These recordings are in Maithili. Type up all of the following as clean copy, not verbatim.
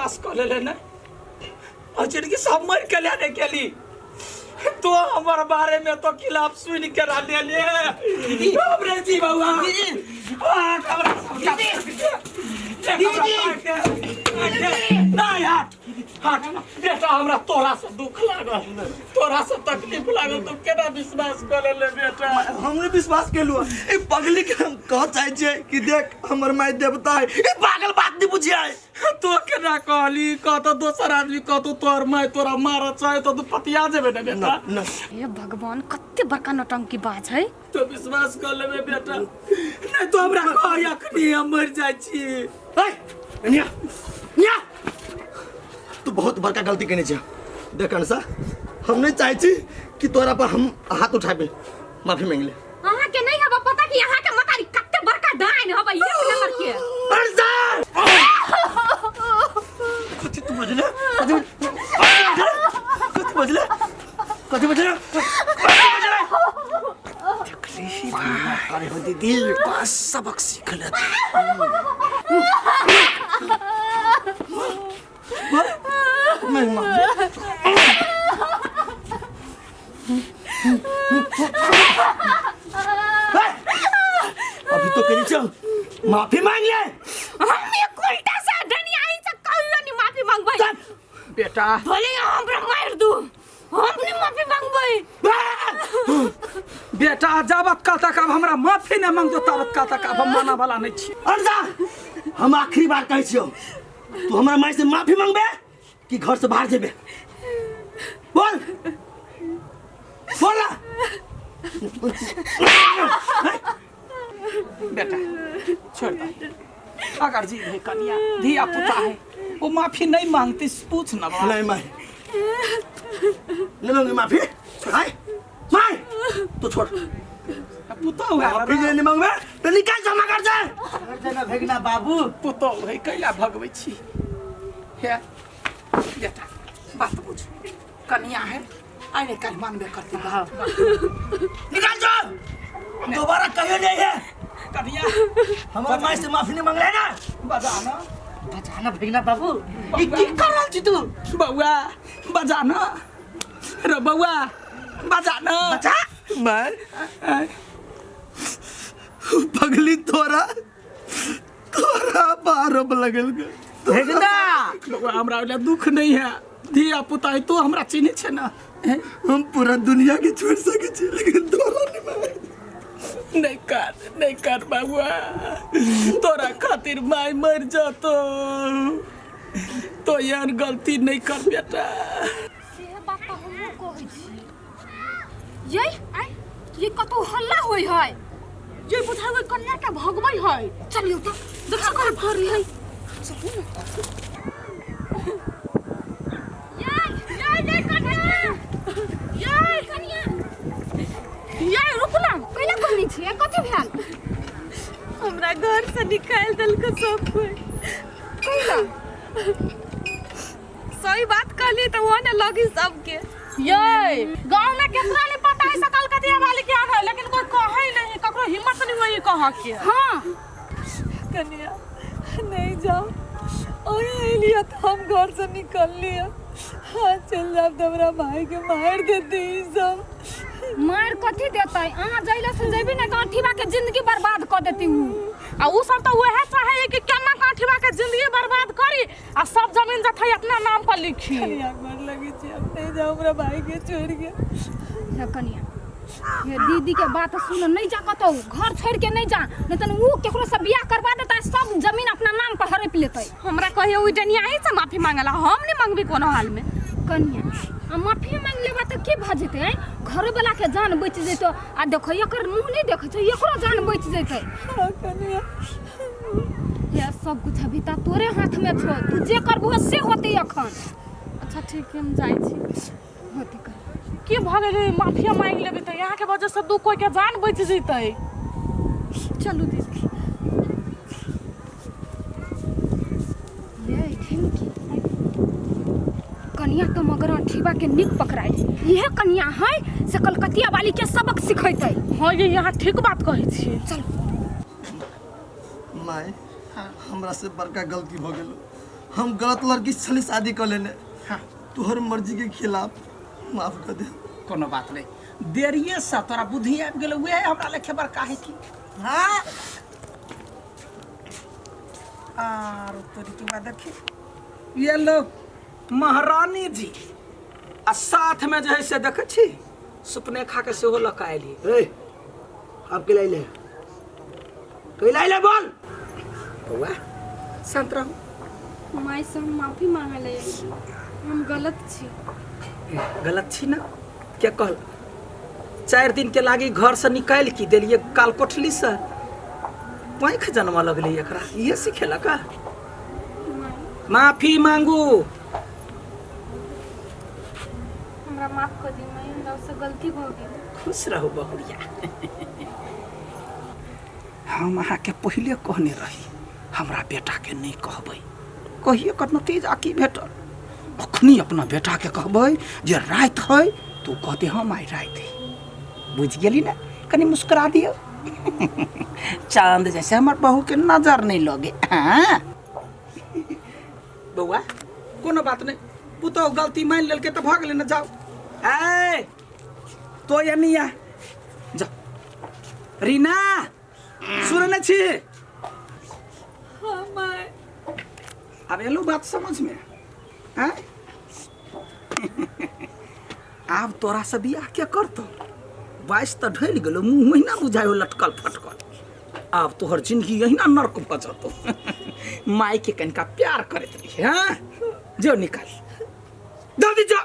विश्वास कऽ लेले ने जिनकी सब मर के ले गेली तो हमर बारे में तो खिलाफ सुन के रह ले हमरे जी बउआ दीदी। आ, हमरा सब दीदी नहीं हट हट बेटा हमरा तोरा से दुख लागल तोरा से तकलीफ लागल तू केना विश्वास कर ले बेटा हम नहीं विश्वास केलु ई पगली के हम कह चाहे छियै कि देख हमर माय देवता है ई पागल बात नहीं बुझिए तो केना कहली कहतो दोसर आदमी कहतो तोहर माय तोरा मारत चाहे तो तू पतिया जेबे ने बेटा न हे भगवान, कते बड़का नौटंकी बाज है। तो विश्वास कर लेबे बेटा, नहीं तो हमरा कह अखनी हम मर जाइ छी। ए निया निया, तू बहुत बड़का गलती केने छै। देख अनसा, हम नहीं चाहे छी कि तोरा पर हम हाथ उठाबे, माफी मांग ले। अहाँ के नहीं हबा पता कि अहाँ के मतारी कते बड़का डाइन हबा, एक नंबर के। अनसा कथी तू बजले? कथी कथी बजले? कथी बजले? अरे हो दीदी, बस सबक सीख ले। नहीं माँ, अभी तो कहीं चल माफी मांग ले। हम एक उल्टा सा डनियाई से कहियो नहीं माफी मांगबै। बेटा भले हमरा मार दू, हम नहीं माफी मांगबै। बेटा जाबत काल तक अब हमरा माफी नहीं मांगतो ताबत काल तक अब हम माना वाला नहीं छी। अरजा, हम आखिरी बार कहै छियौ, तू हमरा माय से माफी मांगबे कि घर से बाहर जेबे? बोल बोल ना। बेटा छोड़ दे, अगर जी है कनिया धिया पुता है वो माफी नहीं मांगती, पूछ ना बा। नहीं माय, नहीं मांगी माफी। आय my, तू छोड़। पुतौ है माफी नहीं मांगबे तो निकाल जमा कर जा। जना भेगना बाबू। पुतौ है कैला भगबै छी। हे बेटा बात बुझ, कनिया है आइ नहीं काल्हि मानबे करती बात। निकाल जा, दोबारा कहियो नहीं है। कनिया हमारा माय से माफी नहीं मांग रहे ना। बजाना बजाना भेगना बाबू, ई की कर रहल छी तू? बउआ बजाना रे बउआ बजाना। बचा मैं पगली तोरा तोरा बारब लगल गे। भेगना बउआ हमरा ओला दुख नहीं है, धिया पुता है तो हमरा चिन्है छै ना। हम पूरा दुनिया के छोड़ सके छी लेकिन तोरा नहीं मार। नहीं कर नहीं कर बउआ, तोरा खातिर माय मर जतो तो यार गलती नहीं कर बेटा। से बात तऽ हमहूँ कहै छी। ये आइ ये कतौ हल्ला होइ है, ये बुझाइ ओहि कन्या के भगबै है। चलियौ तऽ देखा कर करी है। चलू ने। ये ये ये कन्या, ये कन्या, ये रुकू ना, कैला कहने छियै? कथी भेल? हमरा घर से निकालि देलकै सब कोई। कैला? सही बात कहली तऽ वो ने लगी सबके। ये गांव में केकरा नहीं पता है सकल कतिया वाली के है, लेकिन कोई कहे ही नहीं, ककरो हिम्मत नहीं हुई कह के। हाँ कन्या नहीं जाओ, ओए एलिया तो हम घर से निकल लिया। हाँ चल जाब तो हमरा भाई के मार देते ई सब। मार कथी देतै? अहाँ जैले से जेबी ने गांठीबा के जिंदगी बर्बाद कऽ देती उ। आ उ सब तो वह चाहे कि केना काठीबा के जिंदगी बर्बाद करी आ सब जमीन जथै अपना नाम पर लिखी। कन्या मर लगी छी, हम नहीं जाओ हमरा भाई के छोड़ के। हे कन्या, हे दीदी के बात सुन, नहीं जा कतौ, घर छोड़ के नहीं जा, नहीं तो उ केकरो से बियाह करवा देतै, सब जमीन अपना नाम पर हड़प लेतै। हमरा कहियो उ डनियाही से माफी मांगला, हम नहीं मांगबी कोनो हाल में। कन्या आ माफी मांग लेबा तऽ की भऽ जेतै? आँय घरो वाला के जान बचि जेतौ। आ देखो एकर मुँह नहीं देखै छै, एकरो जान बचि जेतै। हाँ कन्या, हे सब कुछ अभी ता तोरे हाथ में छौ, तू जे करबहो से होतै अखन। अच्छा ठीक है, हम जाइ छी। होतै कर की भऽ गेलै? माफिया मांगि लेबै तऽ यहाँ के वजह से दू कोई के जान बचि जेतै। चलू दीदी। ये एठिन की कनिया तो मगर अठीबा के निक पकड़ाई, इहे कनिया है से कलकतिया वाली के सबक सिखेतै। हाँ ये यहाँ ठीक बात कहै छी। चल माय, हमरा से बड़का गलती भ गेल। हम गलत लड़की से छली शादी कर लेने। हाँ। तोहर मर्जी के खिलाफ, माफ कर दे। कोनो बात नहीं, देरिए से तोरा बुद्धि आबि गेल, उहे हमरा लेखे बड़का है की। हाँ। आर तोरी के बाद देखी ये लोग महारानी जी आ साथ में जे है से देखै छी सुपने खा के सेहो लऽ कऽ आयली। ए, आप के लाइले के लाइले बोल। बौआ शांत रहू। माय से हम माफी मांगे ले, हम गलत छी। गलत छी ना? के कहल 4 दिन के लागी घर से निकालि की देलिए काल कोठली से पैख जन्म लगले एकरा, इहे सिखेला का? माफी मांगू। हमरा माफ कर दी माई, हमरा से गलती भ गेल। खुश रहू बहुरिया। हम अहाँ के पहले कहने रही हमरा बेटा के नहीं कहबै, कहिए कर नतीजा की भेटल? अखनी अपना बेटा के कहबै जे राति है तो कहते हम आइ राति है। बुझि गेली ना? कनी मुस्कुरा दियौ, चांद जैसे हमर बहू के नजर नहीं लगे। हाँ बौआ कोनो बात नहीं, पुतोहु गलती मान लेलकै तऽ भऽ गेलै ने, जाउ। ए तो एनिया जा। रीना सुनै नहि छी? हाँ माय। आब एलौ बात समझ में? आँय आब तोरा से बियाह के करतौ? 22 तऽ ढलि गेलौ, मुँह ओहिना बुझाइ लटकल फटकल। आब तोहर जिंदगी एहिना नर्क भऽ जतौ। माय के कनिका प्यार करैत रही। हाँ जो निकाल जल्दी जो।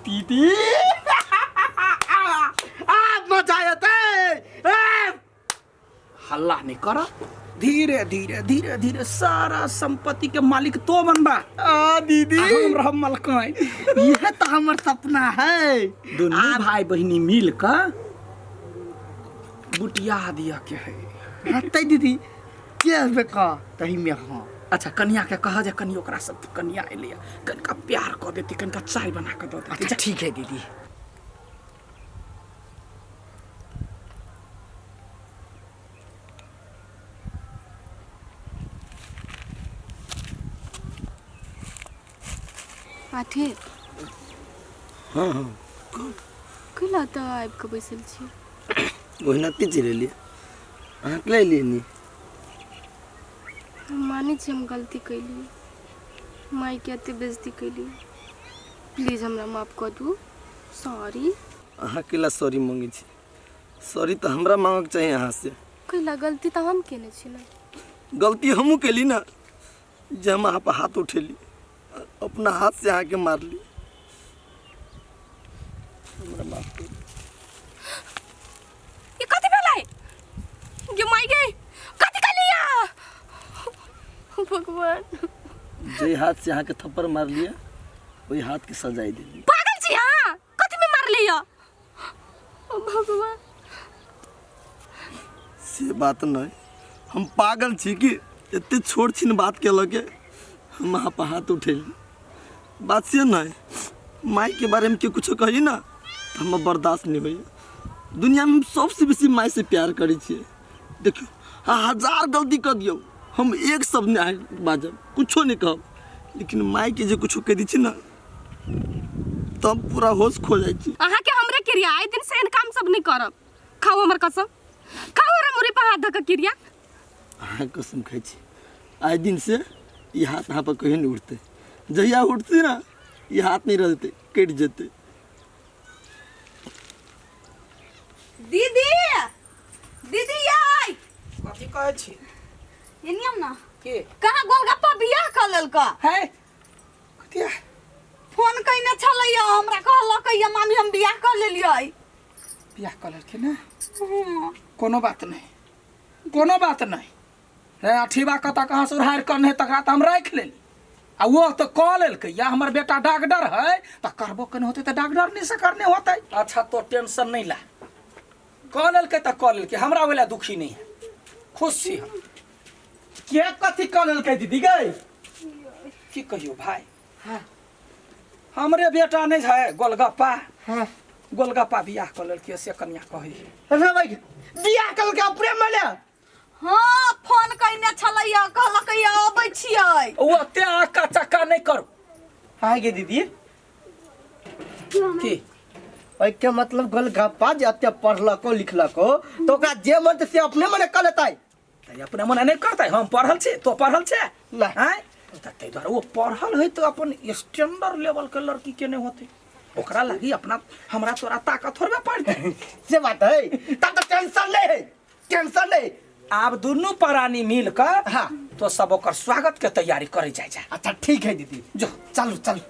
दीदी आब मजा एतै। हल्ला नहीं कर, धीरे धीरे धीरे धीरे सारा संपत्ति के मालिक तो बनबा। आ दीदी हम रहब मलकाइन। यह तो हमर सपना है। दुनू भाई बहिनी मिल कर बुटिया दिया के है। हतै दीदी के बे का तही में। हाँ अच्छा कनिया के कह जे कनि ओकरा सब कनिया एलै कनिका प्यार कऽ देती, कनिका चाय बना कऽ दऽ देती। अच्छा ठीक है दीदी। आठे। हाँ हाँ। कैला तऽ आबि कऽ बैसल छी? ओहिना चिड़ेलियै, अहाँ के एलियै नी? हम मानै छी हम गलती कैलियै, मायके एते बेइज्जती कैलियै, प्लीज हमरा माफ कऽ दू, सॉरी। अहाँ केला सॉरी मांगै छी? सॉरी तऽ हमरा मांगक चाही अहाँ से। कैला? गलती तऽ हम केने छी ना। गलती हमहूँ केली ना जे हम अहाँ पर हाथ उठेली, अपना हाथ से अहाँके मारली। हमरा माफ कर। ई कथी भेलै गे माय गे? कथी केलियै भगवान? जे हाथ से अहाँके थप्पड़ मारलियै ओहि हाथ के सजाइ देलियै। पागल छी अहाँ? कथी में मारलियै भगवान? से बात नहीं, हम पागल छी कि एते छोट छिन बात के लके हम अहाँ पर हाथ उठेली। बात से नहीं, माई के बारे में केओ कुछो कही ना तो हमरा बर्दाश्त नहीं होइए। दुनिया में हम सबसे बेसी माई से प्यार करै छियै। देखियौ अहाँ हजार गलती कऽ दियौ, हम एक शब्द नहीं अहाँके बाजब, कुछो नहीं कहब, लेकिन माई के जे कुछो कहि दै छी ना तब पूरा होश खो जाइ छी। अहाँ के हमरे क्रिया, आइ दिन से एहन काम सब नहीं करब। खाओ हमर कसम, खाओ हमरा मुरी पर हाथ धऽ कऽ क्रिया। अहाँ कसम खाइ छी आइ दिन से ई हाथ अहाँ पर कहियो नहीं उठतै। जहिया उठतै ना ई हाथ नहीं रहतै, कटि जेतै। दीदी दीदी आई। कथी कहै छी? एनियम ना। के कहाँ गोलगप्पा बियाह कऽ लेलका है? कथी फोन कइने छलैया हमरा, कहलक या मामी हम बियाह कऽ लेलियै। बियाह कऽ लेलखिन ने? कोनो बात नहीं, कोनो बात नहीं। रे अठीबा कतऽ कहाँ से उड़ारि कऽ नहि तकरा तऽ हम राखि लेली। आ वो तऽ कऽ लेलकै या हमर बेटा डॉक्टर है तऽ करबो केने होतै तऽ डॉक्टर नहीं से करने होतै। अच्छा तो टेंशन नहीं ला, कऽ लेलकै तऽ कऽ लेलकै, हमरा ओहि लए दुखी नहीं है, खुश छी हम। के कथी कऽ लेलकै दीदी गई? की कहियौ भाई, हमरे बेटा नहीं है गोलगप्पा। हाँ। गोलगप्पा बियाह कऽ लेलकै से कनिया कहै। अरे भाई बियाह कऽ लेलकै प्रेम में? हाँ फोन कइने छलैया, कहलकै अबै छियै। लेतै। ओ ओते आका चक्का नहि करू। आइ गे दीदी। की? एहिके मतलब गोलगप्पा जे एते पढ़लको लिखलको तऽ ओकरा जे मन से अपने मने कऽ लेतै। तऽ अपने मने नहि करतै? हम पढ़ल छी, तो पढ़ल छै? नहि। आँय, तऽ ताहि दुआरे ओ पढ़ल है तऽ अपन स्टैंडर्ड लेवल के लड़की के नहि होतै, ओकरा लागी अपना हमरा तोरा ताकत थोड़बे पड़तै। से बात है, तब तऽ टेंशन नहीं है, टेंशन नहीं। आब दुनू प्राणी मिल कऽ हाँ। तो सब ओकर स्वागत के तैयारी करे जाय जा। अच्छा ठीक है दीदी, जो चलू चलू।